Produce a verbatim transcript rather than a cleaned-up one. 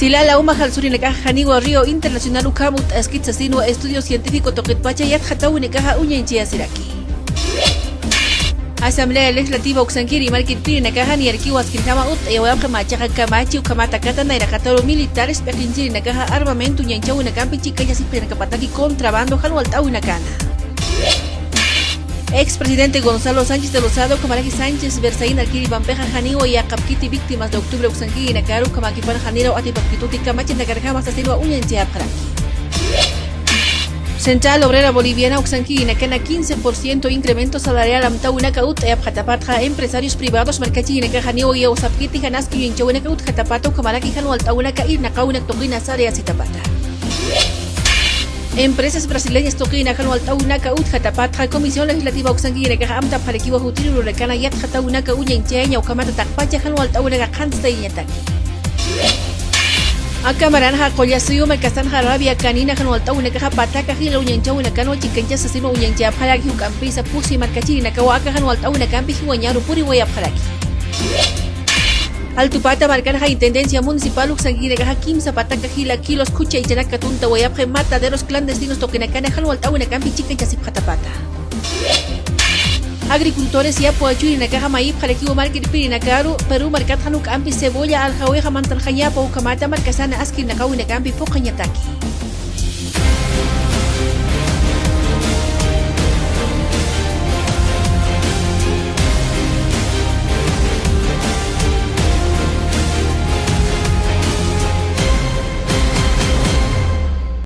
Tilala uma jalsurinakaxa janiwa Río Internacional ukham utt'askit sasinwa estudio científico tuqitpacha yatxatawinakaxa uñañchayasiraki. Asamblea Legislativa uksankiri markirpirinakaxa niyarkiwa askirjama utt'ayawayapxi machaxa kamachi ukhamata kata nayraqataru militares p'iqinchirinakaxa armamento uñañchawinakampi chikallasipirinakapataki contrabando jan walt'awinakana. Ex presidente Gonzalo Sánchez de Lozada ukhamaraki Sánchez Berzaín arkiripampixa janiwa yaqapkiti víctimas de octubre uksankirinakaru ukhamakipan janiraw atipapkituti kamachinakarjama sasinwa uñañchayapxaraki. Central Obrera Boliviana uksankirinakana quince por ciento incremento salarial amtawinaka utt'ayapxatapatxa empresarios privados markachirinakaxa janiwa iyawsapkiti jan aski uñañchawinaka utjatapata ukhamaraki jan walt'awinaka irnaqawinak tuqina sariyasitapata. Empresas brasileñas tuqina jan walt'awinaka utjatapatxa Comisión Legislativa uksankirinakaxa amtapxarakiwa jutirururakana yatxatawinaka uñañchayaña ukhamata taqpacha jan walt'awinaka qhanstayañataki. Aka maranxa Qullasuyu markastanxa rabia kanina jan walt'awinakaxa pataka jila uñañchawinakanwa chikanchasa sima uñañchayapxaraki juk'ampisa pusi markachirinakawa aka jan walt'awinakampi jiwañaru puriwayapxaraki. Altupata markanxa Intendencia Municipal uksankirinakaxa kimsa pataka jila kilos khucha ichanak katuntawayapxi mataderos clandestinos tuqinakana jan walt'awinakampi chikanchasipxatapata. Agricultores yapu achurinakaxa mayipxarakiwa markirpirinakaru Perú markatxa juk'ampi cebolla aljawixa mantanxañapa ukhamata markasana askirnaqawinakampi phuqhañataki.